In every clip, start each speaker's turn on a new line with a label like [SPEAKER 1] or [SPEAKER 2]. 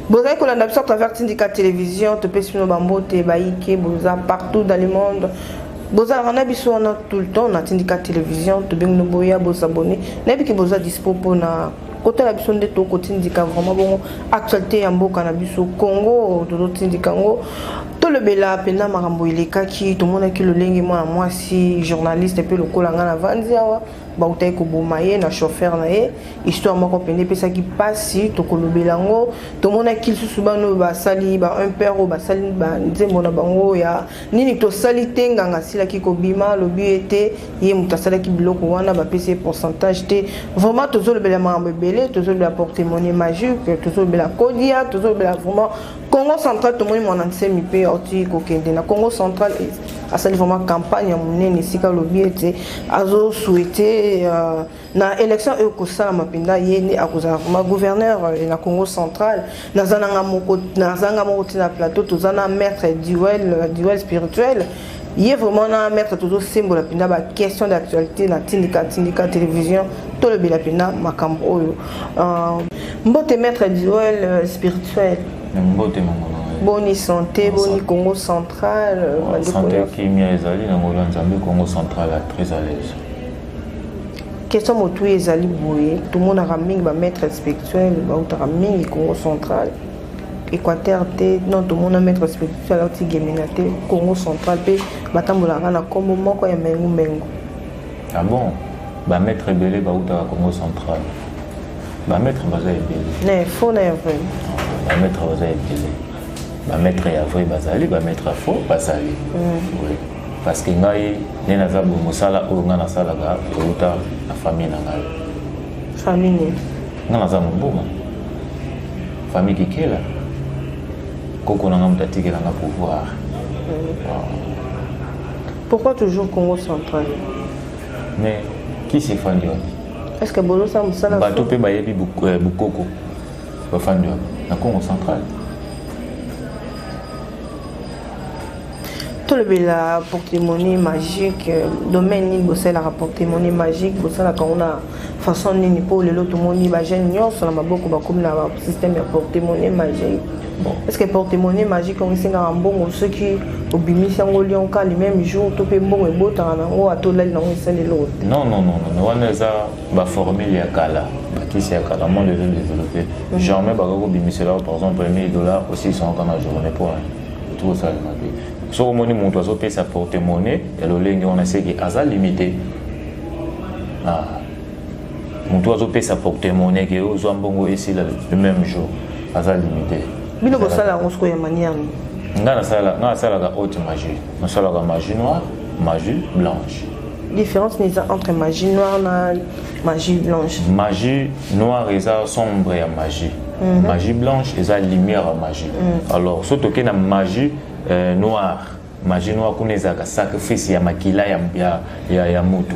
[SPEAKER 1] Bozali kolanda biso à travers Tindika Télévision, topesi bino bambote bayike boza partout dans le monde. Bozalaka na biso wana tout le temps na Tindika Télévision, tobengi bino boya bosabone. Nayebi ke boza dispo mpona kotala biso nde tokotindika vraiment bongo actualité ya mboka na biso Congo, tozotindika yango. Tolobela mpenza makambo elekaki, tomonaki lolenge mwana mwasi journaliste mpe lokola ngai navandi awa bautaki koboma ye na chauffeur na ye. Histoire moko mpenza epesaki mpasi, tokolobela yango. Tomonaki lisusu bana oyo basali ba un père oyo basali banzembo na bango ya nini tosali te, nganga asilaki kobima alobi ete ye moto asalaki biloko wana, bapesi ye pourcentage te. Vraiment tozolobela makambo ebele, tozolobela porte-monnaie magique, tozolobela kodia, tozolobela vraiment Congo Central. Tomoni mwana nsemi mpe auti kokende na Congo Central, asali vraiment campagne ya monene esika alobi ete azosouhaite na élection oyo kosalama mpenza ye nde akozala vraiment gouverneur na Congo Central. Naza nanga moko, nazanga moko ti na plateau, toza na maître Duel, Duel spirituel. Ye vraiment na maître tozosembola mpenza ba question d'actualité na Tindika, Tindika Télévision. Tolobela mpenza makambo oyo. Mbote maître Duel spirituel.
[SPEAKER 2] Mbote mama.
[SPEAKER 1] Boni santé, boni Congo Central?
[SPEAKER 2] Santé, kimia ezali na ngolu ya Nzambe. Congo Central a très à l'aise.
[SPEAKER 1] Question motu ezali boye: tomonaka mingi bamaître spirituel bautaka mingi Congo Central, Équateur te. Non, tomona maître spirituel auti Gemena te, Congo Central mpe batambolaka na nkombo moko ya mengu mengu.
[SPEAKER 2] Ah bon, bamaître ebele bautaka Congo Central, bamaître baza ebele.
[SPEAKER 1] Na faux na ya vrai?
[SPEAKER 2] Bamaître baza ebele, bamaître ya vrai bazali, bamaître ya faux bazali. Oui, parce que ngai nde naza boye, mosala oyo ngai nasalaka euta na famille na ngai.
[SPEAKER 1] Famille nini?
[SPEAKER 2] Ngai naza moboma, famille Kikela. Koko na ngai moto atikelanga pouvoir.
[SPEAKER 1] Pourquoi toujours Congo Central?
[SPEAKER 2] Mais kisi efandi wapi?
[SPEAKER 1] Est ce que bozosala mosala?
[SPEAKER 2] Bato mpe bayebi bukoko bafandi wapi na Congo Central.
[SPEAKER 1] Tolobela porte-monnaie magique. Domaine nini bosalelaka porte-monnaie magique? Bosalaka yango na façon nini? Mpo lelo tomoni bajeune nyonso na maboko bakomi na basystème ya porte-monnaie magique.
[SPEAKER 2] Bon.
[SPEAKER 1] Est ce que porte-monnaie magique yango esengaka mbongo? Soki obimisi yango lionka le même jour, to mpe mbongo ebotaka nango, ata olali nango, esali eloko te?
[SPEAKER 2] Non, non, non, non, wana eza baformule ya kala, bakisi ya kala. Monde ezo développé. Jamais bakoki kobimisela par exemple 1000 $ aussi songoka na journée mpo otu kosalema te. Soki omoni moto azopesa porte-monnaie ya lolenge wana, seke aza limité. Ah. Moto azopesa porte-monnaie ke ozwa mbongo esila le même jour, aza limité.
[SPEAKER 1] Bino bosala yango sikoyo ya manière nini?
[SPEAKER 2] Nga nasalaka haute magie, nasalaka magie noire, magie blanche.
[SPEAKER 1] Différence nini eza entre magie noire na magie blanche?
[SPEAKER 2] Magie noire eza sombre ya magie, magie blanche eza lumière ya magie. Alors so tokei na magie noire, magie noire kuna ezalaka sacrifice ya makila ya motu.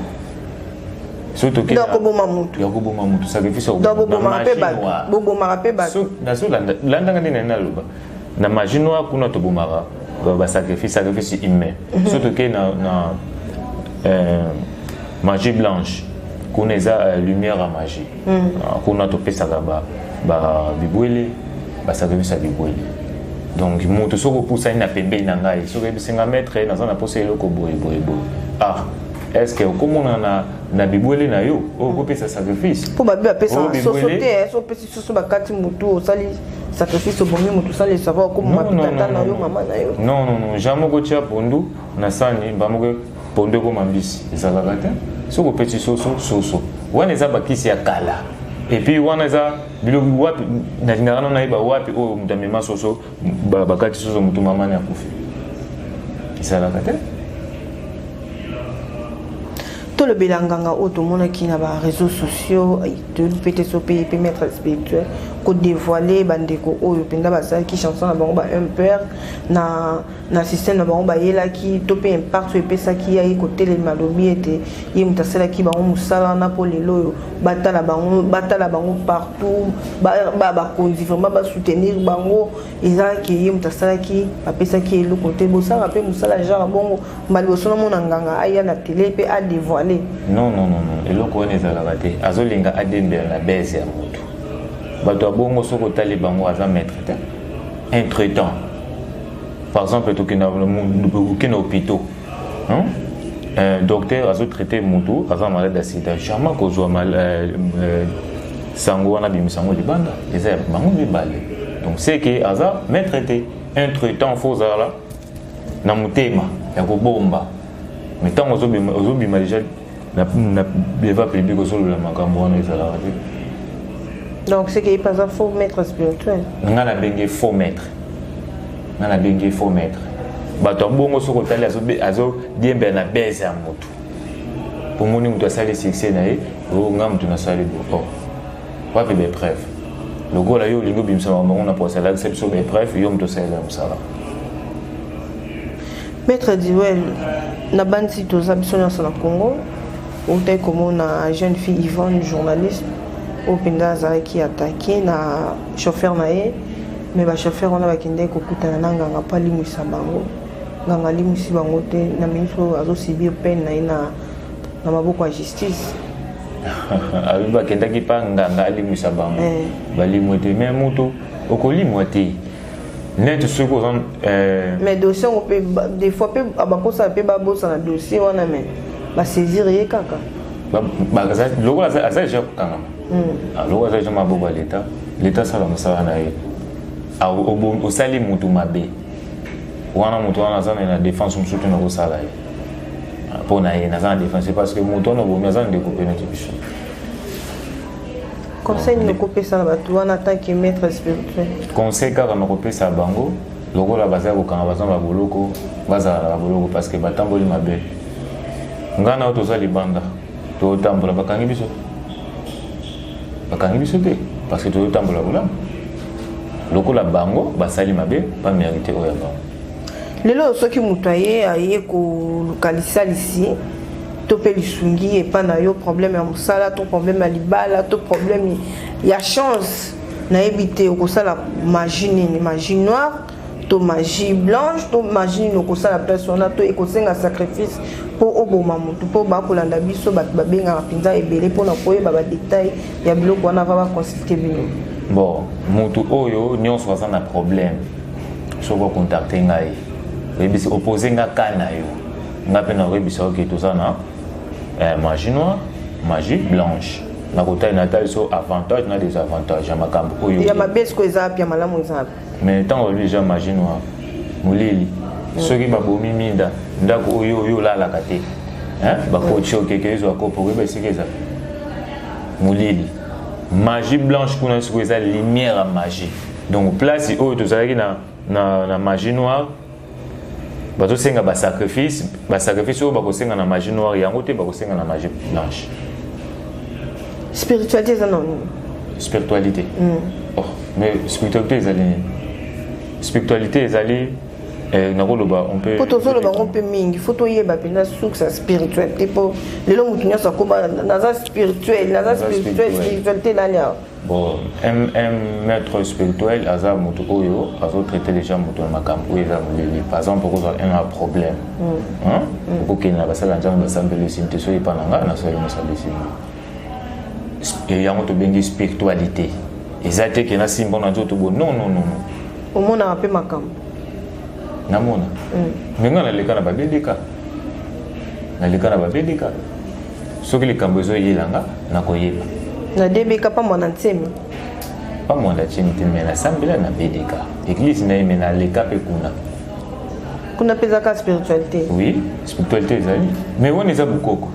[SPEAKER 2] So tokei
[SPEAKER 1] Donc koboma motu?
[SPEAKER 2] Ya koboma motu, sacrifice ya
[SPEAKER 1] Donc
[SPEAKER 2] koboma na
[SPEAKER 1] bobomaka mpe
[SPEAKER 2] magie
[SPEAKER 1] bato?
[SPEAKER 2] noire.
[SPEAKER 1] Bobomaka mpe bato?
[SPEAKER 2] So nazolandanga ndenge nani naloba, na magie noire kuna tobomaka basacrifice, sacrifice humain. So tokei na magie blanche, kuna eza lumière ya magie. Ah, kuna topesaka ba bibwele, basacrifice ya bibwele. Donc moto soki opusani na pembeni na ngai, soki oyebisi nga: "Maître, naza na posa eloko boye boye boye", ah, est ce que okomona na bibwele na yo oyo okopesa sacrifice?
[SPEAKER 1] Mpo babi bapesaka
[SPEAKER 2] Oyo
[SPEAKER 1] soso
[SPEAKER 2] bibwele.
[SPEAKER 1] te. So opesi soso, bakati motu, osali sacrifice, obomi motu, osali savoir okoboma
[SPEAKER 2] Non, non,
[SPEAKER 1] tata
[SPEAKER 2] non,
[SPEAKER 1] na yo,
[SPEAKER 2] non.
[SPEAKER 1] mama na yo.
[SPEAKER 2] Non, non, non, jamais okotia pondu na sani bamoko, pondu ekoma mbisi, ezalaka te. Soki opesi soso, soso wana eza bakisi ya kala. Et puis wana eza biloko wapi nalingaka nano nayeba wapi oyo moto amema soso, bakati soso motu, mamani akufi, ezalaka te.
[SPEAKER 1] Tolobela nganga oyo tomonaki na baréseaux sociaux, toyebi mpe te so mpe maître spirituel kodévoile bandeko oyo mpenza basalaki chanson na bango ba un père na système na bango bayelaki, to mpe impact oyo epesaki ye kotelema, alobi ete ye moto asalaki bango mosala wana mpo lelo oyo batala bango, batala bango partout, bakonzi vraiment basoutenir bango. Ezalaki ye moto asalaki, bapesaki eloko te. Bosalaka mpe mosala genre bongo? Mbala liboso namona nganga aya na télé mpe adévoile.
[SPEAKER 2] Non, non, non, non, eloko wana ezalaka te. Azolinga adembela na bese ya motu. Bato ya bongo soki otali bango aza maître te, intraitant. Par exemple, tokenda okende hôpitaux, hein? Docteur azotraite motu aza malade ya sida, jamais kozwa sango wana, abimisa yango libanda, eza ya bango mibale. Donc c'est que aza maître te, intraitant. Faut ozala na motema ya kobomba, mais ntango ozobima déjà na devant public, ozolola makambo wana, ezalaka te.
[SPEAKER 1] Donc c'est que ye aza faux maître spirituel?
[SPEAKER 2] Nga nabengi faux maître, nga nabengi faux maître. Bato ya bongo, soki otali, azodiembela na bese ya motu. Pomoni moto asali succès na ye, o nga motu nasali bo, oh, wapi bapreuve? Lokola yo olingi obimisa makambo yango na posa, alakisa biso bapreuve, yo moto osalela mosala.
[SPEAKER 1] Maître Diwel, na bandi toza biso nyonso na Congo, outaki komona jeune fille Yvonne, journaliste oyo mpenza azalaki attaqué na chauffeur na ye, mais bachauffeur wana bakendaki kokutana na nganga mpo alimwisa bango. Nganga alimwisi bango te. Na minute oyo azosubir peine na ye na maboko ya justice.
[SPEAKER 2] Abi bakendaki mpa nganga alimwisa bango. Balimwe te, mais moto okolimwa te neti soki oza
[SPEAKER 1] Mais dossier yango mpe des fois mpe bakosala mpe babosana dossier wana, mais basaisir ye kaka.
[SPEAKER 2] Lokola aza déjà kokangama, lokola aza déjà maboko ya leta, leta asala mosala na ye. Osali motu mabe wana, moto wana aza na défense mosusu te na kosala ye mpo na ye. Naza na défense parce que moto wana obomi aza ndeko mpe neti biso.
[SPEAKER 1] Conseil nini okopesa na bato wana en tant que maître spirituel?
[SPEAKER 2] Conseil kaka na kopesa bango, lokola baza kokanga, baza na baboloko, bazala na baboloko parce que batamboli mabe. Ngai na yo toza libanda, totambola, bakangi biso? Bakangi biso te parce que tozotambola bolamu. Lokola bango basali mabe, bamérite oyo ya bango.
[SPEAKER 1] Lelo soki moto aye koluka lisalisi to mpe lisungi epa na yo, problème ya mosala to problème ya libala to problème ya chance, nayebi te, okosala magie nini? Magie noire to magie blanche to magie nini okosala place wana, to ekosenga sacrifice mpo oboma motu? Mpo bakolanda biso, bato babengaka mpenza ebele mpona koyeba badetail ya biloko wana, va baconsulte bino.
[SPEAKER 2] Bon, motu oyo nyonso aza na problème, soki ocontacte ngai, oyebisi, opose nga ka na yo, nga mpe nakoyebisa, oke, toza na magie noire, magie blanche. Nakotali, natali so avantage na désavantage ya makambo oyo.
[SPEAKER 1] Ya mabe sikoyo eza wapi? Ya malamu eza wapi?
[SPEAKER 2] Mais ntango balobi déjà magie noire, molili, soki babomi minda, ndako oyo olalaka te, bakoti, okeke ezwa kopo, koyeba esika eza molili. Magie blanche kuna sikoyo eza lumière ya magie. Donc place oyo tozalaki na magie noire, bazosenga basacrifice. Basacrifice oyo bakosenga na magie noire, yango te bakosenga na magie blanche.
[SPEAKER 1] Spiritualité eza na nini?
[SPEAKER 2] Spiritualité? Oh, mais spiritualité ezali nini? Spiritualité ezali nakoloba on peut
[SPEAKER 1] Mpo tozoloba yango mpe mingi, faut toyeba mpenza source ya spiritualité, mpo lelo motu nyonso akoma naza spirituel, naza spirituel. Spiritualité elali awa?
[SPEAKER 2] Bon, un maître spirituel aza moto oyo azotraite déjà moto na makambo oyo eza molili. Par exemple, okozwa un problème, okokende na basala Nzambe, basambeli, esimbi te. Soki epa na ngai, nasali mosala, esimbi. Yango tobengi spiritualité. Eza te ke nasimba na nzoto bo, non, non, non.
[SPEAKER 1] Omonaka mpe makambo?
[SPEAKER 2] Namona, mais ngai naleka na babeleka, naleka na babeleka. Soki likambo ezoyelanga, nakoyeba.
[SPEAKER 1] Na DBK pa Mwana Nsemi?
[SPEAKER 2] Pa Mwana Nsemi te, mais nasambela na BDK, église na ye, mais naleka mpe kuna.
[SPEAKER 1] Kuna mpe ezaka spiritualité?
[SPEAKER 2] Oui, spiritualité ezali, mais wana eza bokoko,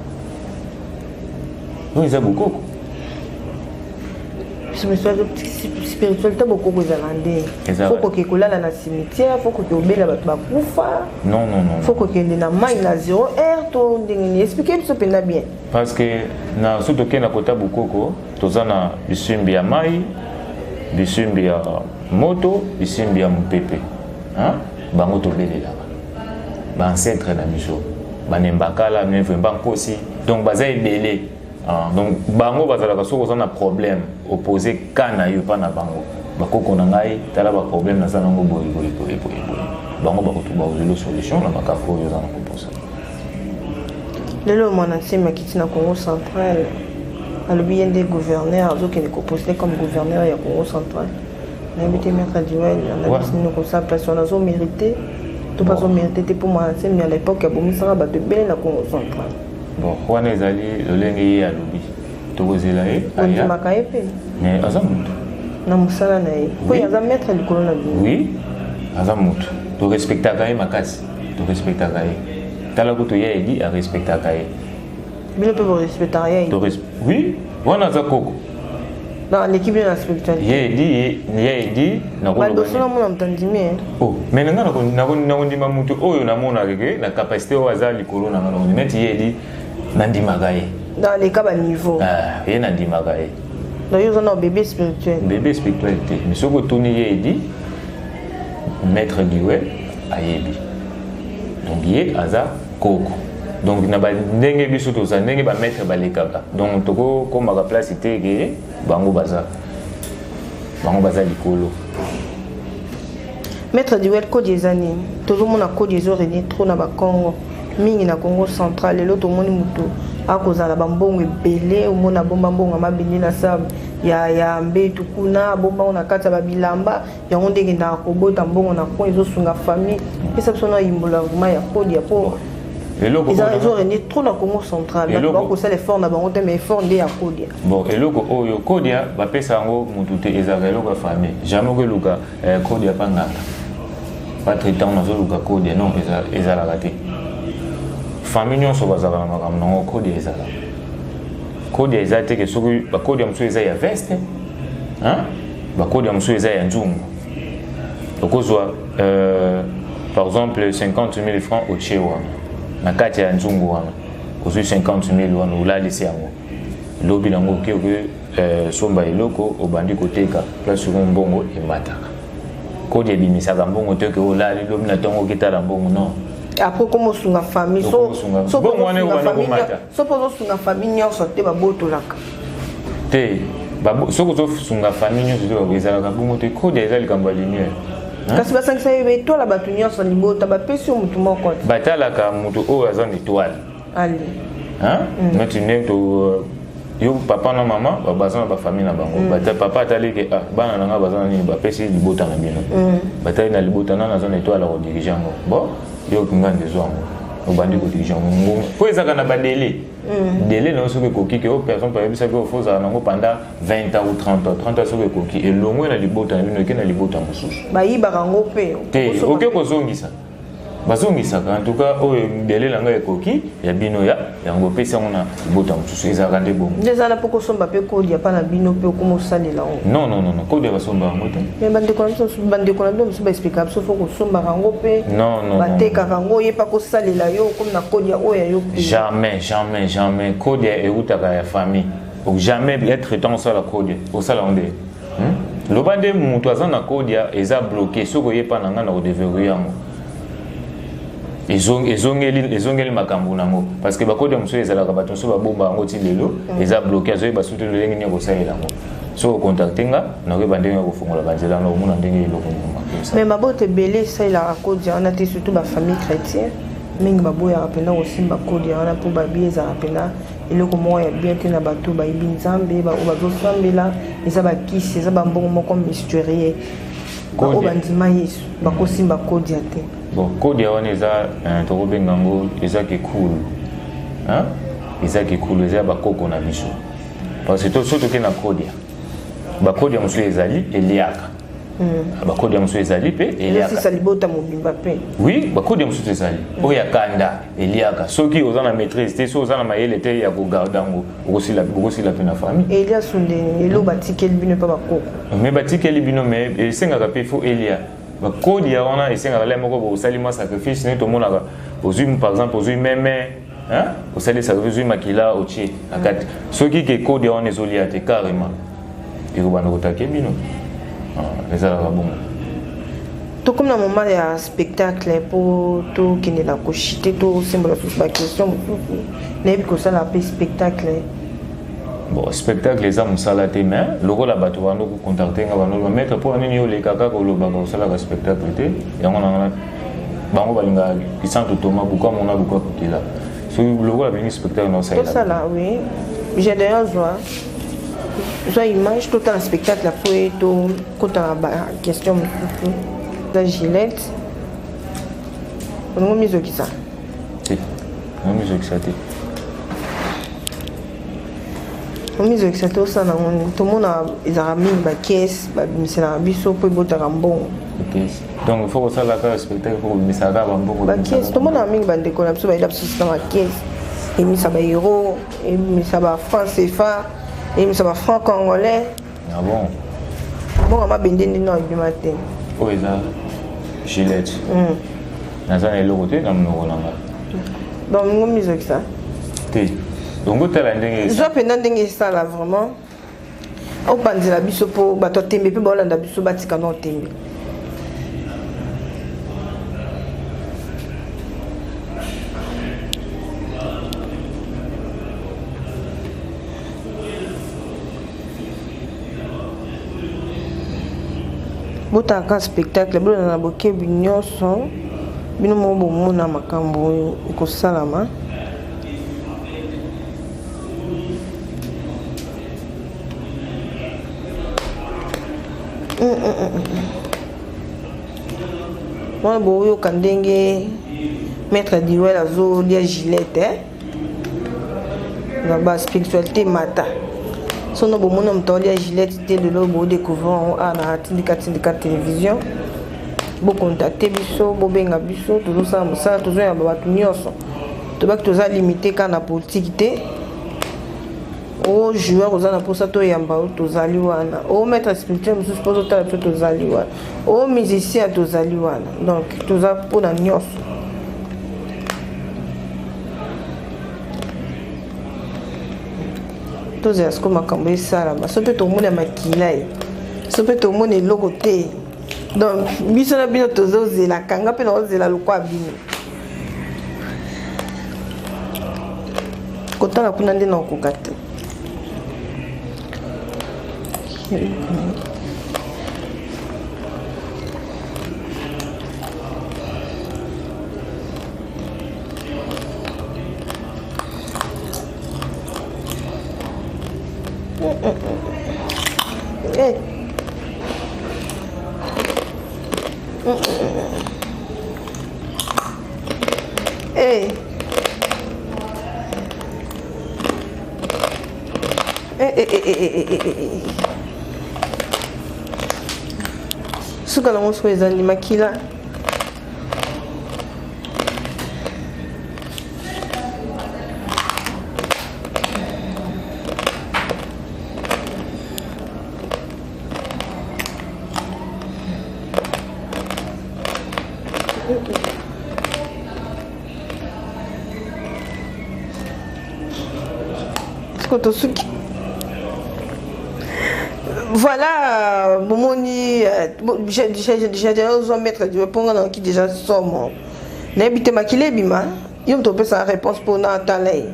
[SPEAKER 2] wana eza bokoko.
[SPEAKER 1] Spiritualité, bokoko ezala nde faut koke kolala na cimetière, faut koke obela bato bakufa?
[SPEAKER 2] Non, non, non.
[SPEAKER 1] Faut kokende na mai na 0 heure to ndenge nini? Explique biso mpenza bien.
[SPEAKER 2] Parce que na so tokende na kota bokoko, toza na bisimbi ya mai, bisimbi ya moto, bisimbi ya mopepe. Bango tobelelaka baancêtre na biso, banembakala, nevemba, nkosi, donc baza ebele. Donc bango bazalaka, soki oza na problème, opose ka na yo epa na bango: bakoko na ngai, tala baproblème naza nango boye boye boye boye boye. Bango bakozwela solution na makambo oyo oza na koposa.
[SPEAKER 1] Lelo Mwana Nsemi akiti na Congo Central. Alobi ye nde gouverneur, azokende kopostuler comme gouverneur ya Congo Central. Nayebi te, maître Duel, analyse nini okosala place wana? Azomérite to mpe azomérite te? Mpo Mwanda Nsemi à l'époque abomisaka bato ebele na Congo Central.
[SPEAKER 2] Bon, wana ezali lolenge ye alobi, tokozela ye aya.
[SPEAKER 1] Ondimaka ye mpe?
[SPEAKER 2] Mais aza motu.
[SPEAKER 1] Na mosala na ye mpo ye aza maître likolo na bino.
[SPEAKER 2] Oui, aza motu, torespectaka ye makasi, torespectaka ye. Tala kutu ye edi arespectaka ye.
[SPEAKER 1] Bino mpe borespectaka ye?
[SPEAKER 2] Oui, wana aza koko.
[SPEAKER 1] Non, aleki bino na spiritualité.
[SPEAKER 2] Ye edi, ye edi.
[SPEAKER 1] Baliboso namona moto andimi ye.
[SPEAKER 2] Oh, mais nanga nakondima motu oyo namonaka ke na capacité oyo aza likolo na nga. Nakondima neti ye edi, nandimaka ye.
[SPEAKER 1] Donc aleka baniveau.
[SPEAKER 2] Ah, ye nandimaka ye.
[SPEAKER 1] Donc yo oza na bébé spirituel?
[SPEAKER 2] Bébé spirituel te, mais soki otuni ye edi, maître Duel ayebi. Donc ye aza koko, donc na bandenge biso toza ndenge bamaître balekaka, donc tokokomaka place te ke bango baza likolo.
[SPEAKER 1] Maître Duel, kodi eza nini? Tozomona kodi ezorégner trop na Bakongo, mingi na Congo Central. Lelo tomoni motu akozala bambongo ebele, omona abomba mbongo ya mabende na sa ya mbetu kuna, abombango na kati ya babilamba yango, ndenge endaka kobota mbongo na coin, ezosunga famille. Pesa biso na yimbola vraiment ya kodi ya po
[SPEAKER 2] eloko
[SPEAKER 1] ezorégner trop na Congo Central. Bato bakosala effort na bango te, mais effort nde ya kodia.
[SPEAKER 2] Bon, eloko oyo kodia, bapesa yango mutu te, ezalaka eloko ya famille. Jamais okeluka kodia pa nganga patre ntango nazoluka kodia. Non, ezalaka te. Famille nyonso bazalaka na makambo nango. Kodia ezalaka, kodia eza te ke soki bakodia mosusu eza ya veste, bakodia mosusu eza ya nzungu. Okozwa par exemple 50 000 francs, otie wana na kati ya nzungu wana, ozwi 50 000 wana, olalisi yango, lobi nango oke oke somba eloko, obandi koteka place oyo, mbongo emataka. Kodi ebimisaka mbongo te ke olali, lobi na ntongo oketala mbongo, non.
[SPEAKER 1] Après koma osunga famille.
[SPEAKER 2] Mbongo wana ekobanda komata.
[SPEAKER 1] So mpo ozosunga famille nyonso te, babotolaka.
[SPEAKER 2] Te, soki ozosunga famille nyonso te, ezalaka bongo te. Kodi eza likambo ya lumière.
[SPEAKER 1] Kasi basangisa ye étoile, bato nyonso libota bapesi yo motu moko te.
[SPEAKER 2] Batalaka moto oyo aza na étoile.
[SPEAKER 1] Ali.
[SPEAKER 2] Neti ndenge to yo, papa na mama baza na bafamille na bango. Papa atali ke ah, bana na nga baza na nini, bapesi libota na bino. Batali na libota nani aza na étoile ya kodiriger yango. Bon, yo nganda ezwa yango, obandi kodiriger yango ngonga po ezalaka na badélai. Délai na yo soki ekoki ke oyo, par exemple ayebisaki oyo, faut ozala nango pendant 20 ans ou 30 ans. 30 ans soki ekoki, elongwe na libota na bino, eke na libota mosusu.
[SPEAKER 1] Bayibaka yango mpe?
[SPEAKER 2] Te, oke kozongisa, bazongisaka. En tout cas, oyo délai na ngai ekoki, ya bino ya yango, opesi yango na libota mosusu. Ezalaka nde bongo.
[SPEAKER 1] Nde ezala mpo kosomba mpe kodia mpa na bino mpe okoma osalela yango?
[SPEAKER 2] Non, non, non, non, kodia basomba yango te.
[SPEAKER 1] Mais bandeko na biso, bandeko na bino mosusu baexplikaka biso, faut kosombaka yango mpe.
[SPEAKER 2] Non, non.
[SPEAKER 1] Batekaka yango, oye mpa kosalela yo, okomi na kodia oyo ya yo mpe.
[SPEAKER 2] Jamais, jamais, jamais. Kodia eutaka ya famille. Jamais être temps osala kodia, osala yango nde. Loba nde moto aza na kodia eza bloqué, soki oyepa na ngai na kodéverrouiller yango, ezongeli makambo nango, parce que bakodia mosusu ezalaka bato mosusu babomba yango ti lelo, eza bloqué, azoyeba sutu lolenge nini kosalela yango. Soki ocontacte nga, nakoyeba ndenge ya kofongola banzela na omona ndenge eloko.
[SPEAKER 1] Mais mabota ebele esalelaka kodia wana te, surtout bafamille chrétien mingi baboyaka mpenza kosimba kodia wana, mpo babi ezalaka mpenza eloko moko ya bien te na bato bayebi Nzambe, oyo bazosambela. Eza bakisi, eza bambongo moko mystérieux. Oyo bandima Yesu bakosimba kodia te.
[SPEAKER 2] Bon, kodia wana eza tokobenga yango eza kekulu, eza kekulu, eza ya bakoko na biso, parce que so toke na kodia, bakodia mosusu ezali eliaka, bakodia mosusu ezali mpe
[SPEAKER 1] eliaka libota mobimba mpe.
[SPEAKER 2] Oui, bakodia mosusu ezali oyo ya kanda, eliaka. Soki oza na maîtrise te, soki oza na mayele te ya kogarder yango, okosila mpe na famille.
[SPEAKER 1] Elia sundeni elo batikeli bino mpe bakoko.
[SPEAKER 2] Mais batikeli bino, mais esengaka mpe faut elia. Bakodia wana esengaka le moko bosali mwa sacrifice, ndenge tomonaka, ozwi par exemple, ozwi meme, osali sacrifice, ozwi makila, otie na kati. Soki ke kodia wana ezolia te carrément, ekobanda kotake bino. Ezalaka bongo.
[SPEAKER 1] Tokomi na moment ya spectacle mpo tokende na koshite, tosembola susu baquestion mosusu. Nayebi kosala mpe spectacle?
[SPEAKER 2] Bon, spectacle eza mosala te, mais lokola bato bando kocontacte nga, bando maître, mpo nini oleka kaka olobaka, osalaka spectacle te? Yango nanga bango balingaka kisantu toma buka mona buka kokila. Soki lokola balingi spectacle na
[SPEAKER 1] osala, oui. Gédéon zwa zwa image totala spectacle apres tokota na baquestion mosusu. Eza Gillette, olingo mizokisa?
[SPEAKER 2] Te, mizokisa te.
[SPEAKER 1] Omizokisa te, osala nango nini? Tomona ezalaka mingi bakese babimiselaka biso mpo ebotaka mbongo.
[SPEAKER 2] Donc il faut kosala kaka spectacle, faut kobimisaka kaka bambongo.
[SPEAKER 1] Bakese tomonaka mingi, bandeko na biso bayela biso na bakese, ebimisa baeuro, ebimisa bafranc CFA, ebimisa bafranc congolais.
[SPEAKER 2] Ah bon?
[SPEAKER 1] Mbongo mabende ndino ebima te.
[SPEAKER 2] Oyo eza Gillette. Naza na eloko te na monoko na nga.
[SPEAKER 1] Donc ngo mizokisa?
[SPEAKER 2] Te, ongo tala ndenge.
[SPEAKER 1] Zwa mpenza ndenge esala vraiment, opanzela biso mpo bato ya tembe mpe baolanda biso, batika na otembe. Botalaka spectacle, bolanda na bokebi nyonso, bino moko bomona makambo oyo ekosalama. Wana boyoka ndenge maître Diwel azolia Gillette, eh? Na ba spiritualité mata sono, bomona moto aolia Gillette te. Lelo bodécouvrir yango awa na Tindika Tindika Télévision. Bocontacte biso, bobenga biso, tozosala mosala, tozoyamba bato nyonso. Tobaki toza limité kaka na politike te. O joueur oza na mposa toyamba o, tozali wana. O maître spirituel mosusu mpo ozotala biso, tozali wana. O musicien, tozali wana. Donc toza mpona nyonso. Tozela siko makambo esalama, so mpe tomona makila ye, so mpe tomona eloko te. Donc biso na bino tozozela, kanga mpe naozela lokwa bino kotala kuna nde nakokoka te. Eh. Eh. Eh, eh, eh, eh, eh, eh, eh. Suka nango soki ezali makila. Siko tosuki. Voilà, bomoni ozwa maître mponga nayoki déjà somo, nayebi te makila ebima. Yo moto opesaka réponse mpona atala ye,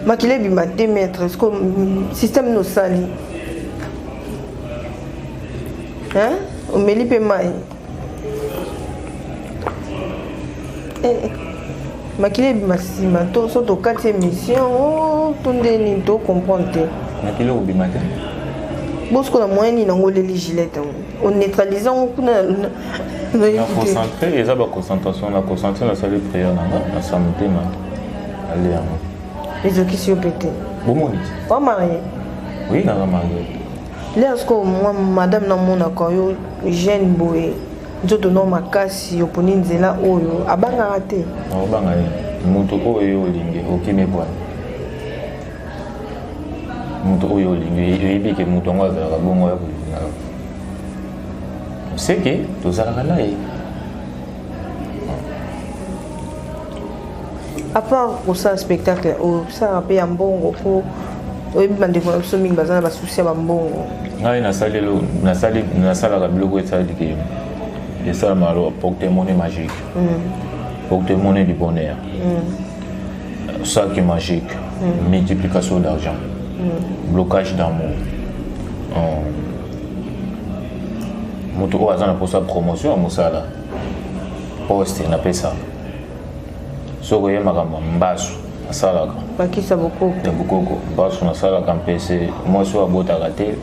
[SPEAKER 1] makila ebima te. Maître, siko système nosali, omeli mpe mai, makila ebima nsima to so tokati émission to ndeni, tocomprendre te.
[SPEAKER 2] Makila okobima te.
[SPEAKER 1] Bosiko na moyen nini yango oleli Gillette yango, oneutralise yango kuna?
[SPEAKER 2] Na concentré, eza baconcentration. Na concentré, nasali prière na nga, nasa motema ale yango.
[SPEAKER 1] Ezokisi yo mpe te?
[SPEAKER 2] Bomoni.
[SPEAKER 1] Wa marié?
[SPEAKER 2] Oui, naza marié.
[SPEAKER 1] Lea sikoyo mwa madame, namonaka yo jeune boye, nzoto no makasi, oponi nzela oyo, abangaka te?
[SPEAKER 2] Obanga nini? Moto oyo olingi, okimi bwana. Moto oyo olingi, oyebi ke moto yango azalaka bongo ya kolinga, seke tozalaka na ye.
[SPEAKER 1] À part kosala spectacle oyo, osalaka mpe ya mbongo? Mpo oyebi bandeko na biso mingi baza na basusi ya bambongo.
[SPEAKER 2] Ngai nasali, nasalaka biloko esaliki, esalamaka lo porte-monnaie magique, porte-monnaie du bonheur, sac magique, multiplication d'argent, blocage d'amour. Moto oyo aza na mposa promotion ya mosala, poste, napesa. Soki oye makambo ya mbasu, Nasalaka.
[SPEAKER 1] Bakisa bokoko.
[SPEAKER 2] Ya bokoko. Mbasu nasalaka mpese mwasi oyo abotaka te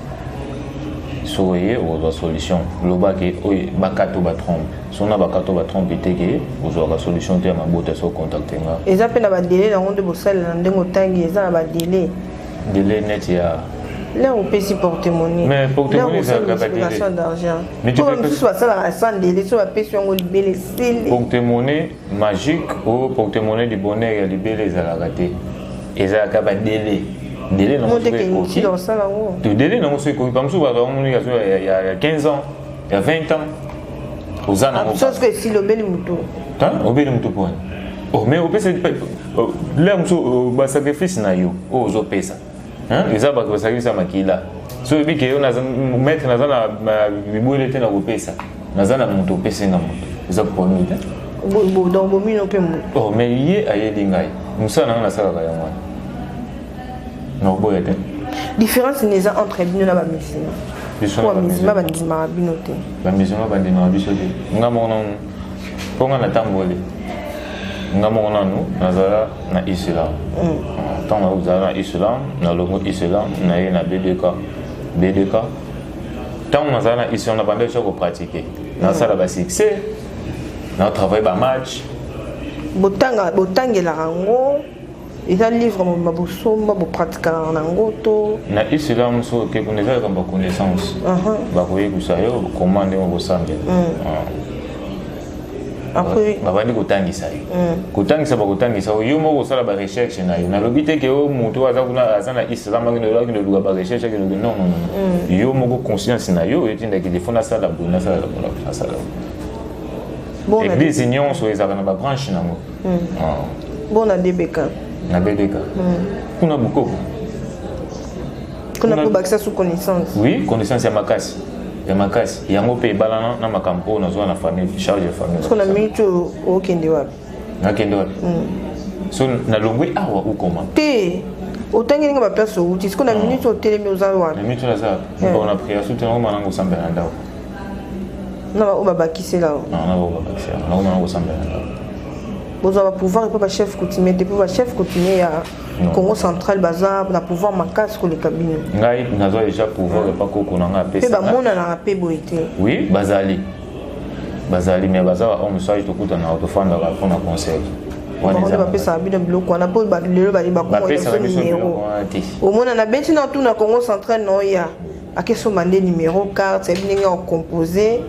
[SPEAKER 2] soki oye okozwa solution. Loba ke oyo bakato ba trompe. Soki na bakato ba trompe te ke ozwaka solution te ya mabota soki contacte nga.
[SPEAKER 1] Eza pe na ba délai nango nde bosalela ndenge otangi eza na ba délai.
[SPEAKER 2] Délai net ya
[SPEAKER 1] L'heure opesi porte-monnaie.
[SPEAKER 2] Mais porte-monnaie ezalaka ba délai.
[SPEAKER 1] D'argent. Mais mosusu basalaka sans délai so bapesi yango libele esili.
[SPEAKER 2] Porte-monnaie magique o porte-monnaie du bonheur ya libele ezalaka te. Ezalaka ba délai. Délai nango soki ekoki. To délai nango soki ekoki. Bamosusu bazwa yango ya 15 ans, ya 20 ans. Oza nango.
[SPEAKER 1] Soki esili obeli motu.
[SPEAKER 2] Obeli motu poni. Oh mais opesa l'heure mosusu ba sacrifice na yo oyo ozopesa. Eza bato basakisa makila so oyebi ke yo maître naza na bibwele te na kopesa naza na moto opesi nga moto eza problème te
[SPEAKER 1] donc bomino mpe moto
[SPEAKER 2] oh mais ye ayeli ngai mosala na ngai nasalaka yango wana nakoboya te
[SPEAKER 1] différence nini eza entre bino na bamusulman
[SPEAKER 2] biso
[SPEAKER 1] po bamusulman bandimaka bino te
[SPEAKER 2] bamusulman bandimaka biso te nga moko nanu mpo nga natamboli nga moko nanu nazala na islam ntango nakozala na islam nalongo islam naye na BDK BDK ntango nazala na islam nabanda biso kopratike nasala basuccès na travaille bamatch
[SPEAKER 1] botangelaka yango eza livre mobima bosomba bopratikaka nango to
[SPEAKER 2] na islam so oke kuna eza likambo ya connaissance bakoyebisa yo koma ndenge okosambela babandi kotangisa yo kotangisa bakotangisa yo yo moko osala barecherche na yo nalobi te ke o moto aza kuna aza na islam akende oluka barecherche akende non non non yo moko conscience na yo etindaki te fo nasala boye nasala boye nasala boye église nyonso ezalaka na babranche nango
[SPEAKER 1] bon na DBK
[SPEAKER 2] na BDK kuna bokoko
[SPEAKER 1] kuna mpo bakisa sous connaissance
[SPEAKER 2] oui connaissance ya makasi ya makasi yango mpe ebalana na makambo oyo nazwa na famille charge ya famille
[SPEAKER 1] siko na minute oyo okende wapi
[SPEAKER 2] nakende wapi so nalongwe awa okoma
[SPEAKER 1] te otangi ndenge baplace outi siko na minute oyo otelemi oza wapi
[SPEAKER 2] na minute oyo naza wapi mpona prière soki nakoma nango kosambela na ndako
[SPEAKER 1] na baoyo babakisela
[SPEAKER 2] na baoyo babakisela nakoma nango kosambela na ndako
[SPEAKER 1] bozwa bapouvoir epo bachef coutumier te mpo bachef coutumier ya Congo central baza na pouvoir makasi koleka bino.
[SPEAKER 2] Ngai nazwa déjà pouvoir epa koko na ngai apesa.
[SPEAKER 1] Mpe bamonanaka mpe boye te.
[SPEAKER 2] Oui, bazali. Bazali mais baza ba homme sage tokutanaka tofandaka mpona conseil.
[SPEAKER 1] Bango nde bapesaka bino biloko wana mpo lelo bali bakoma biso numero. Omona na beti na tuna Congo central na oya akesomba nde numero carte ayebi ndenge akompose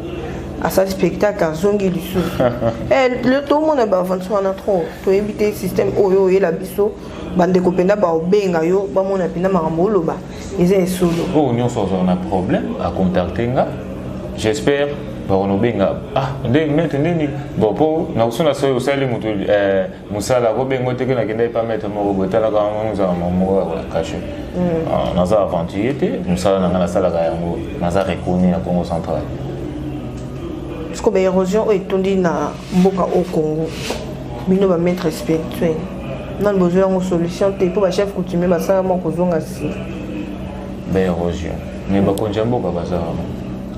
[SPEAKER 1] asali spectacle azongi lisusu. Lelo tomona ba aventure wana trop toyebi te système oyo oyela biso bandeko mpenza baobenga yo bamona mpenza makambo oloba eza esolo
[SPEAKER 2] oyo nyonso azala na problème acontacte nga j'espère bakonobenga ah nde maître ndeni bon mpo nakosona soki osali moto mosala akobenga te ke nakenda epa maître moko boye talaka yango ozala moko ya cache naza aventurier te mosala na ngai nasalaka yango naza reconnu na Congo central
[SPEAKER 1] parce que baérosion oyo etondi na mboka au Congo bino ba maître spirituel nani bozwi yango solution te mpo bachef coutumier basala mwa kozonga nsima
[SPEAKER 2] baérosion mais bakonzi ya mboka baza wana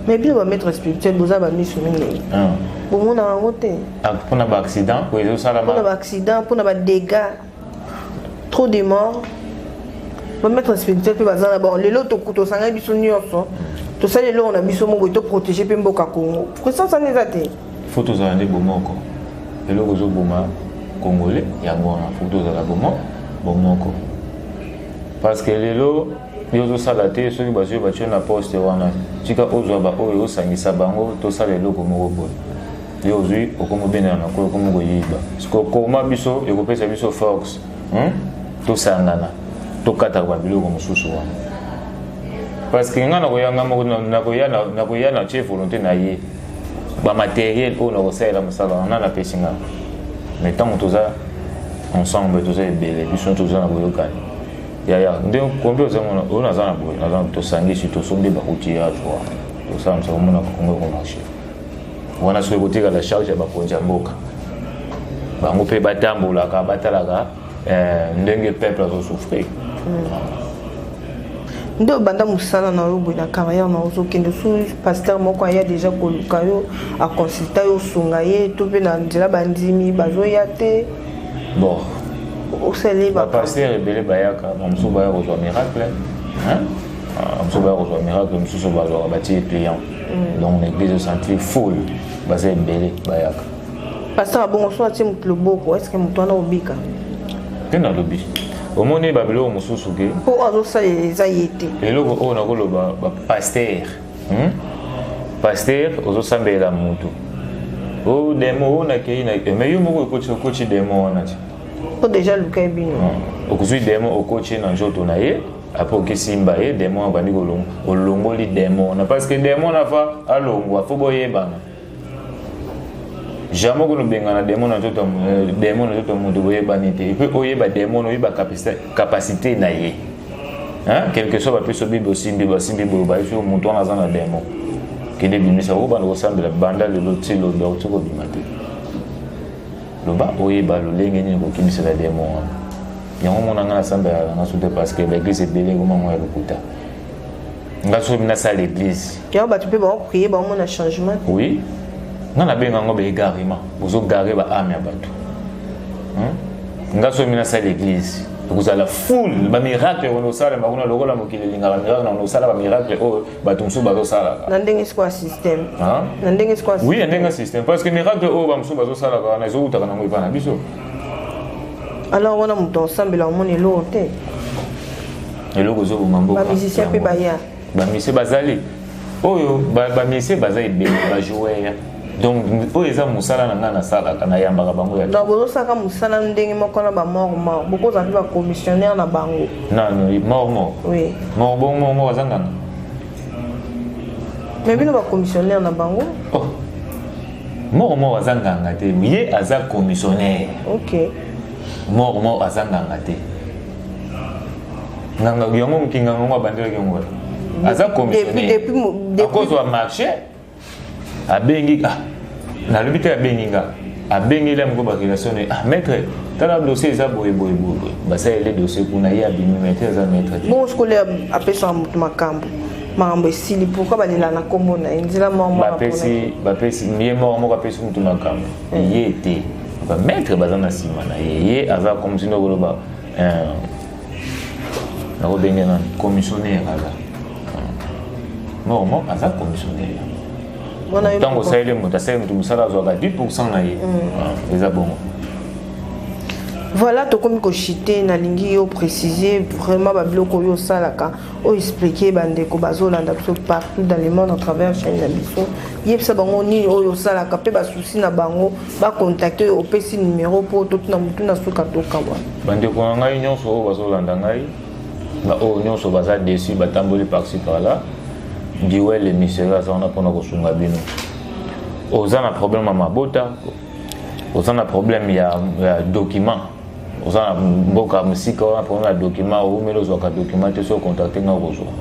[SPEAKER 1] mais bino bamaître spirituel boza bamiso minei bomonaka yango te
[SPEAKER 2] mpona baaccident oyo ezosalama
[SPEAKER 1] mpona baaccident mpona badégâts trop de morts bamaître spirituel mpe baza na bango lelo tosangani biso nyonso tosali eloko na biso moko boye toprotege mpe mboka Congo présence wana eza te
[SPEAKER 2] fo tozala nde bomoko eloko ezoboma congolais yango wana fo tozala bomoko parce que lelo yo ozosala te soki bazwi batie na poste wana tika ozwa baoyo osangisa bango tosala eloko moko boye yo ozwi okomi obendela na koyo okomi koyiba siko koma biso ekopesa biso force tosangana tokataka babiloko mosusu wana parce que nga nakoya nga moko nakoya na tie volonté na ye bamatériel oyo nakosalela mosala wana napesi nga mais ntango toza ensemble toza ebele biso toza na boyokani yaya nde kombi oza mona oyo naza na boye naza tosangisi tosombi baoutillage wana tosala mosala omona Kongo ekomarche wana soki ekotikala charge ya bakonzi ya mboka bango mpe batambolaka batalaka ndenge peuple azosouffrir
[SPEAKER 1] nde obanda mosala na yo boye na carrière na ozokende su pasteur moko aya déjà koluka yo aconsulta yo osunga ye to mpe na nzela bandimi bazoya te
[SPEAKER 2] bon
[SPEAKER 1] Osali
[SPEAKER 2] bapasteur ebele bayaka, bamosusu baya kozwa miracle, bamosusu baya kozwa miracle, mosusu bazwaka batie client. Donc na église osentir foule, baza ebele bayaka.
[SPEAKER 1] Pasteur, abongo so atie moto loboko, est ce que moto wana obika?
[SPEAKER 2] Te, nalobi, omoni babiloko mosusu ke
[SPEAKER 1] mpo azosalela eza ye te.
[SPEAKER 2] Eloko oyo nakoloba, bapasteur, Pasteur ozosambela motu o démon oyo nakei na, mais yo moko ekoti, okoti démon wana ti.
[SPEAKER 1] Mpo déjà luka ye bino.
[SPEAKER 2] Okozwi démon, okoti na nzoto na ye, après okesimba ye, démon abandi kolongo, olongoli démon wana, parce que démon nafa alongwa, fo boyebana. Jamais okolobengana démon na nzoto, démon na nzoto ya moto, boyebani te. Et puis oyeba démon, oyeba capacité na ye. Quelque soit bapesi bible, osimbi, basimbi boye, bayebi soki moto wana aza na démon, kende bimisa. Okobanda kosambela banda lelo ti lobi, akoki kobima te. Loba oyeba lolenge nini kokimisela démon wana. Yango mona ngai nasambelaka nanga so te, parce que baéglise ebele ekomango ya lokuta. Nga soki nasala église,
[SPEAKER 1] yango bato mpe baoprier, baomona changement.
[SPEAKER 2] Oui, nga nabenga yango baégarement, bozogarer baâme ya bato. Nga soki nasala église, ekozala full bamiracle oyo osalema kuna. Lokola mokili elingaka miracle, na osala bamiracle oyo bato mosusu bazosalaka.
[SPEAKER 1] Na ndenge sikoyo ya système? Na ndenge sikoyo?
[SPEAKER 2] Oui, na ndenge ya système, parce que miracle oyo bamosusu bazosalaka wana ezowutaka nango epa na biso.
[SPEAKER 1] Alors wana moto osambela, omona eloko te.
[SPEAKER 2] Eloko ezoboma mboka.
[SPEAKER 1] Bamusicien mpe baya?
[SPEAKER 2] Bamusicien bazali oyo, bamusicien baza ebele, bajoueur. Donc oyo eza mosala na ngai, nasalaka, nayambaka bango ya.
[SPEAKER 1] Donc bozosalaka mosala ndenge moko na bamort mort, bokozala mpe bacommissionnaire na bango?
[SPEAKER 2] Nano mort mort?
[SPEAKER 1] Oui.
[SPEAKER 2] Mort bongo, mort mort aza nganga?
[SPEAKER 1] Mais bino bacommissionnaire na bango.
[SPEAKER 2] Oh. Mort mort aza nganga te, ye aza commissionnaire. Mort mort aza nganga te. Nganga yango, mokinganga yango abandelaki yango, aza commissionnaire, akozwa marché, abengi. Ah, nalobi te, abengi nga, abengeli yango barelation na ye: "Ah maître, tala dossier eza boye boye boye boye." Basaleli dossier kuna, ye abimi maître, aza maître te.
[SPEAKER 1] Bongo sikoyo apesaka moto makambo, makambo esili, pourquoi balela na nkombo na ye nzela moko?
[SPEAKER 2] Bapesi, bapesi ye moko moko, apesi motu makambo, ye te, bamaître baza na nsima na ye. Ye aza comme si ndokoloba, nakobenge nani, commissionnaire. Aza moko moko, aza commissionnaire. Ntango osaleli moto, asali moto mosala, azwaka 10 % na ye. Eza bongo.
[SPEAKER 1] Voilà, tokomi kochuter. Nalingi yo préciser vraiment babiloko oyo osalaka, oyo expliquer bandeko bazolanda biso partout dans le monde à travers chaîne na biso. Yebisa bango nini oyo osalaka, mpe basusi na bango bacontacte oyo, opesi numéro mpo totuna motu na suka tokabwa.
[SPEAKER 2] Bandeko na ngai nyonso oyo bazolanda ngai, baoyo nyonso baza déçus, batamboli par-ci par-là, Biwel émissaire aza wana mpona kosunga bino. Oza na problème ya mabota, oza na problème ya document, oza na mboka mosika, oza na problème ya document, oumeli ozwaka document te, so ocontacte nga, okozwa.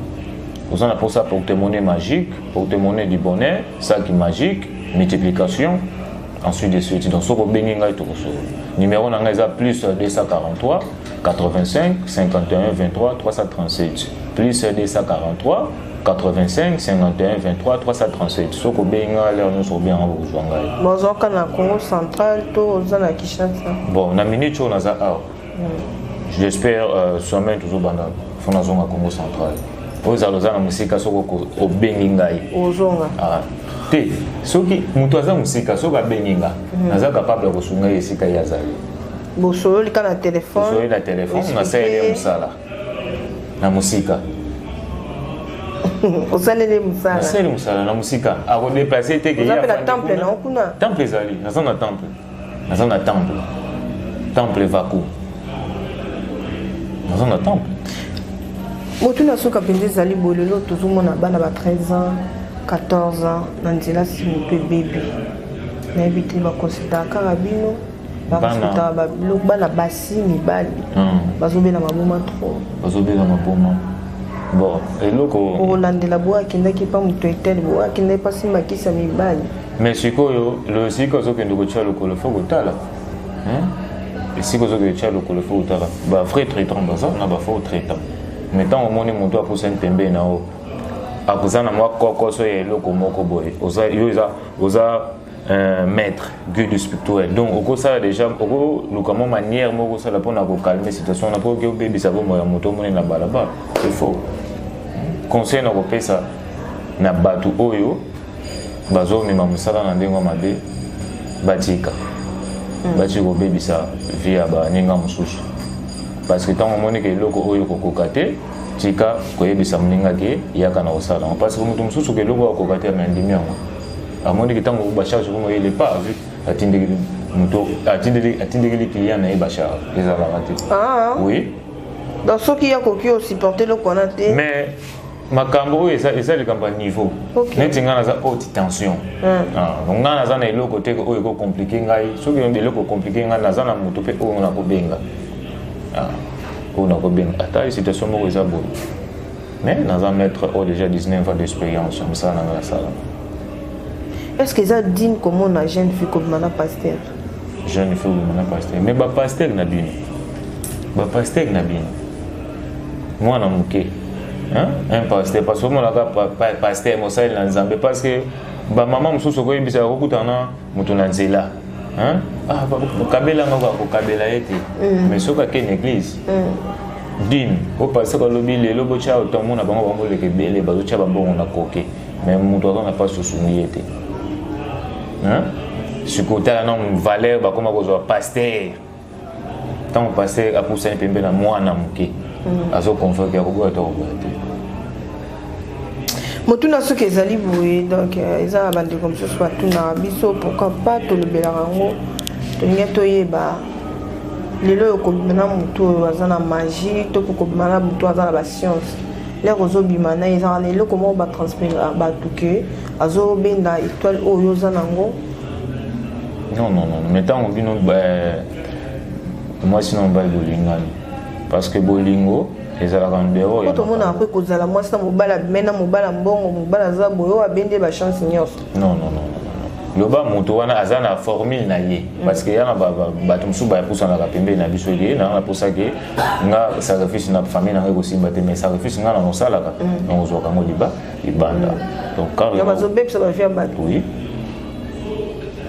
[SPEAKER 2] Oza na mposa porte-monnaie magique, porte-monnaie du bonheur, sac magique, multiplication, ensuite de suite. Donc soki obengi ngai, tokosolola. Numéro na ngai eza plus 243 85 51 23 337, plus 243 85 51 23 337. Soki obengi ngai, l'heure nyonso obenganga, bokozwa ngai.
[SPEAKER 1] Bozwaka na Congo Central to oza na Kinshasa?
[SPEAKER 2] Bon, na minute oyo naza awa, j'espère semaine tozobanda, fo nazonga Congo Central. Oyo ezala oza na mosika, soki obengi ngai.
[SPEAKER 1] Ozonga?
[SPEAKER 2] Ah, te, soki moto aza mosika, soki abengi nga, naza capable ya kosunga ye esika ye azali.
[SPEAKER 1] Bosololi ka na telefone?
[SPEAKER 2] Bosololi na telefone, nasaleli ye mosala na mosika.
[SPEAKER 1] Osaleli mosala?
[SPEAKER 2] Nasaleli mosala na mosika, akodéplacer te.
[SPEAKER 1] Oza mpe na temple na kuna?
[SPEAKER 2] Temple ezali, naza na temple, naza na temple, temple vaku, naza na temple.
[SPEAKER 1] Motuna suka mpenza ezali boye: lelo tozomona bana ba 13 ans, 14 ans na nzela, si moto ebebi, nayebi te, baconsultaka kaka bino? Baconsultaka babiloko, bana basi, mibali bazobela maboma trop?
[SPEAKER 2] Bazobela maboma, bon, eloko
[SPEAKER 1] okolandela boye, akendaki epa moto etele boye, akendaki mpa simba kisi ya mibali.
[SPEAKER 2] Mais sikoyo esika ozokende kotia lokolo, fo kotala esika ozokende kotia lokolo, fo kotala. Bavrai traitant baza na bafaux traitant. Mais ntango omoni moto apusani pembeni na yo, akoza na mwa kokoso ya eloko moko boye, yo oza. Maître guide spirituel, donc okosala déjà, okoluka mwa manière moko osala mpona kocalmer situation wana, mpo oke obebisa bomoi ya moto omoni na balabala. C'est faux. Conseil na kopesa na bato oyo bazomema mosala na ndenge mabe, batika, batika kobebisa vie ya baninga mosusu, parce que ntango omoni ke eloko oyo kokoka te, tika koyebisa moninga ke yaka na kosala yango, parce que moto mosusu ke eloko oyo akoka te, me andimi yango, amoni ke ntango bacharge komo ele pas vu, atindeli moto, atindeli client na ye bacharge ezalaka te.
[SPEAKER 1] Ah.
[SPEAKER 2] Oui.
[SPEAKER 1] Donc soki akoki osupporte eloko wana te.
[SPEAKER 2] Mais makambo oyo eza likambo ya niveau. Neti ngai naza haute tension. Ah, donc ngai naza na eloko te oyo ekocompliquer ngai. Soki eloko ecompliquer ngai, naza na moto mpe oyo nakobenga. Ah, oyo nakobenga ata situation moko eza boye. Mais naza maître oyo déjà 19 ans d'expérience ya mosala na ngai nasala.
[SPEAKER 1] Est ce que eza digne komona jeune fille kobima na pasteur?
[SPEAKER 2] Jeune fille kobima na pasteur? Mais bapasteur na bino, bapasteur na bino, mwana moke, hein? Un pasteur, parce que omonaka pasteur mosali na Nzambe, parce que bamama mosusu okoyebisa, okokutana na moto na nzela, hein? Ah, kabelanga, kokabela ye te. Mais soki ake na église, dîme o pasteur alobi lelo botya, otomona bango, bango boleka ebele, bazotya bambongo na koke, mais moto aza na mpasi, osungi ye te, hein? Sikoyo tala na valeur bakoma kozwa pasteur. Ntango pasteur apusani pembe na mwana moke, azoconvaincre, akoboya to akoboya te?
[SPEAKER 1] Motuna soki ezali boye, donc eza na bandeko mosusu batunaka biso pourquoi pas tolobelaka yango. Tolingi toyeba lelo oyo, kobima na motu oyo aza na magie to mpe kobima na motu aza na bascience, lere ozobima na ye, ezalaka na eloko moko batransfere bato ke azobenda étoile oyo oza nango?
[SPEAKER 2] Non, non, non. Mais ntango bino mwasi na mobali bolingani, parce que bolingo ezalaka ndero.
[SPEAKER 1] Po tomonaka mpe kozala mwasi na mobali abime na mobali ya mbongo, mobali aza boye, oyo abende bachance nyonso.
[SPEAKER 2] Non, non, non, non. Loba moto wana aza na formule na ye, parce que ya na bato mosusu bayapusanaka pembeni na biso ye nanga napusaki nga sacrifice na famille nanga ekosimba te, mais sacrifice nga na mosalaka, nakozwaka yango liba libanda. Donc
[SPEAKER 1] carrément bazobebisa bavie ya bato.
[SPEAKER 2] Oui.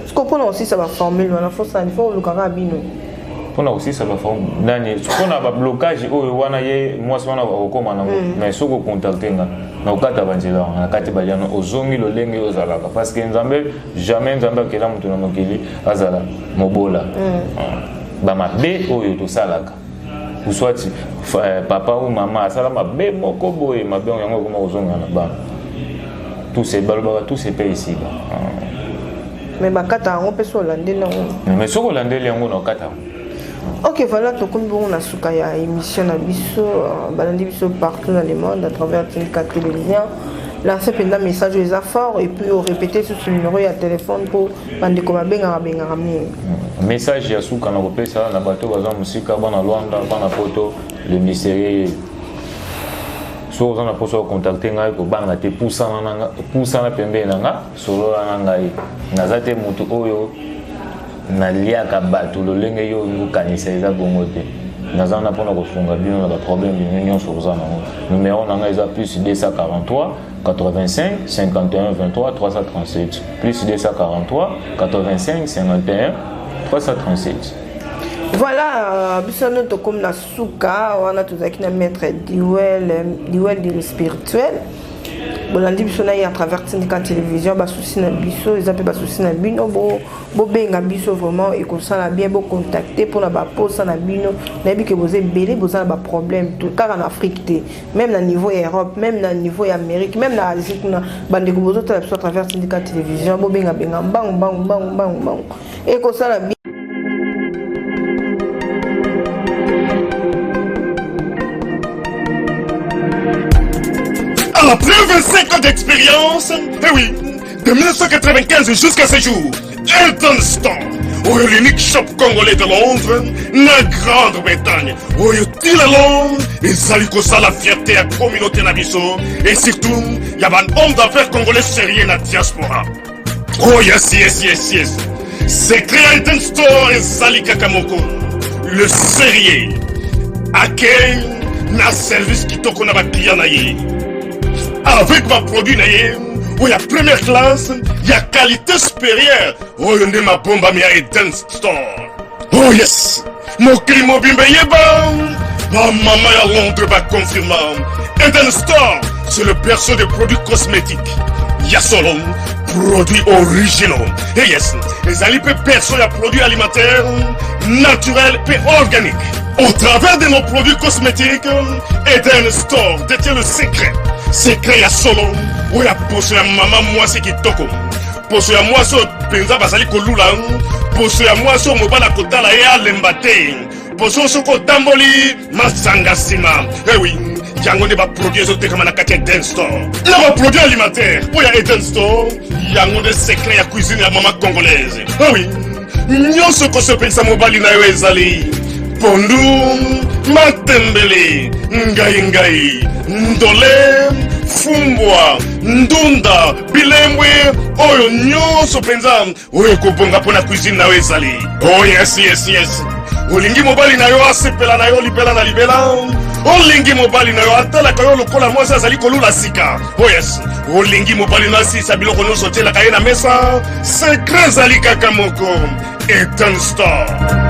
[SPEAKER 1] Siko mpona kosisa baformule wana, fosani fo olukaka bino?
[SPEAKER 2] Mpona kosisa baforme nani, mpona bablocage oyo wana, ye mwasi wana akokóma nango, mais soki ocontacte nga, nakokata banzela wana, nakati baliano, ozongi lolenge oyo ozalaka, parce que Nzambe, jamais Nzambe akela moto na mokili azala mobola. Bamabe oyo tosalaka, ou soit papa ou mama asala mabe moko boye, mabe yango ekoma kozonga na bana. Tout se balobaka, tout se paye ici-bas.
[SPEAKER 1] Mais bakata yango mpe so olandeli yango.
[SPEAKER 2] Mais soki olandeli yango, na okata yango.
[SPEAKER 1] Ok, voilà, tokomi bongo na suka ya émission na biso. Balandi biso partout dans le monde à travers Tindika Télévision, lance mpenza message oyo eza fort, et puis orépété susu numéro ya téléphone mpo bandeko babengaka bengaka mingi.
[SPEAKER 2] Message ya suka na kopesa na bato baza mosika, bana Lwanda, bana Poto, le mystérieux, soki oza na mposa ocontacte ngai, kobanga te, pusana na nga, pusana pembeni na nga, solola na ngai. Naza te motu oyo naliaka bato lolenge yo olingi okanisa, eza bongo te. Naza wana mpona kosunga bino na baproblème bino nyonso oza nango. Numéro na ngai eza plus 243 85 51 23 337, plus 243 85 51 337.
[SPEAKER 1] Voilà, biso no tokomi na suka wana. Tozalaki na maître Diwel, Diwel de spirituel. Bolandi biso na ye à travers Tindika Télévision. Basusi na biso eza mpe basusi na bino, bobenga biso vraiment, ekosala bien. Bocontacte mpona baposa na bino. Nayebi ke boza ebele, boza na baproblème kaka na Afrique te, même na niveau ya Europe, même na niveau ya Amérique, même na Asie kuna. Bandeko bozotala biso à travers Tindika Télévision, bobengabenga mbangu mbangu mbangu mbangu mbangu, ekosala bien.
[SPEAKER 3] Après 25 ans d'expérience, eh oui, de 1995 jusqu'à ce jour, Elton Store, oyo l'unique shop congolais de Londres, na Grande-Bretagne, oyo tila Londres, ezali kosala fierté ya communauté na biso, et surtout, ya ba homme d'affaires congolais sérieux na diaspora. Oh yes. Secret ya Elton Store ezali kaka moko. Le sérieux. Accueil na service kitoko na baclient na ye. Avec baproduit na ye. oyo ya première classe ya qualité supérieure oyo nde mabombami ya Eden Store. Oh yes, mokili mobimba eyeba, bamama ya Londres baconfirma Eden Store, c'est le berceau des produits cosmétiques ya solo, produits originaux. Et yes, ezali mpe berceau ya produits alimentaires naturels mpe organiques. Au travers de nos produits cosmétiques, Eden Store détient le secret, secret ya solo oyo ya poso ya mama mwasi kitoko, poso ya mwasi oyo mpenza bazali kolula, poso ya mwasi oyo mobali akotala ye alemba te, poso soki otamboli masanga nsima. Ewi, yango nde baproduit ezotekama na kati ya Eden Store na baproduit alimentaire oyo ya Eden Store. Yango nde secret ya cuisine ya mama congolaise. Ewi, nyonso kosepelisa mobali na yo ezali pondu, matembele, ngai ngai, ndole, fumbwa, ndunda, bilembwe, oyo nyonso mpenza oyo ekobonga mpo na cuisine na yo ezali. Oh yes, yes, yes. Olingi mobali na yo asepela na yo libela na libela, olingi mobali na yo atalaka yo lokola mwasi azali kolula sika. Oh yes, olingi mobali na asilisa biloko nyonso otielaka ye na mesa. Secret ezali kaka moko: Eden Store.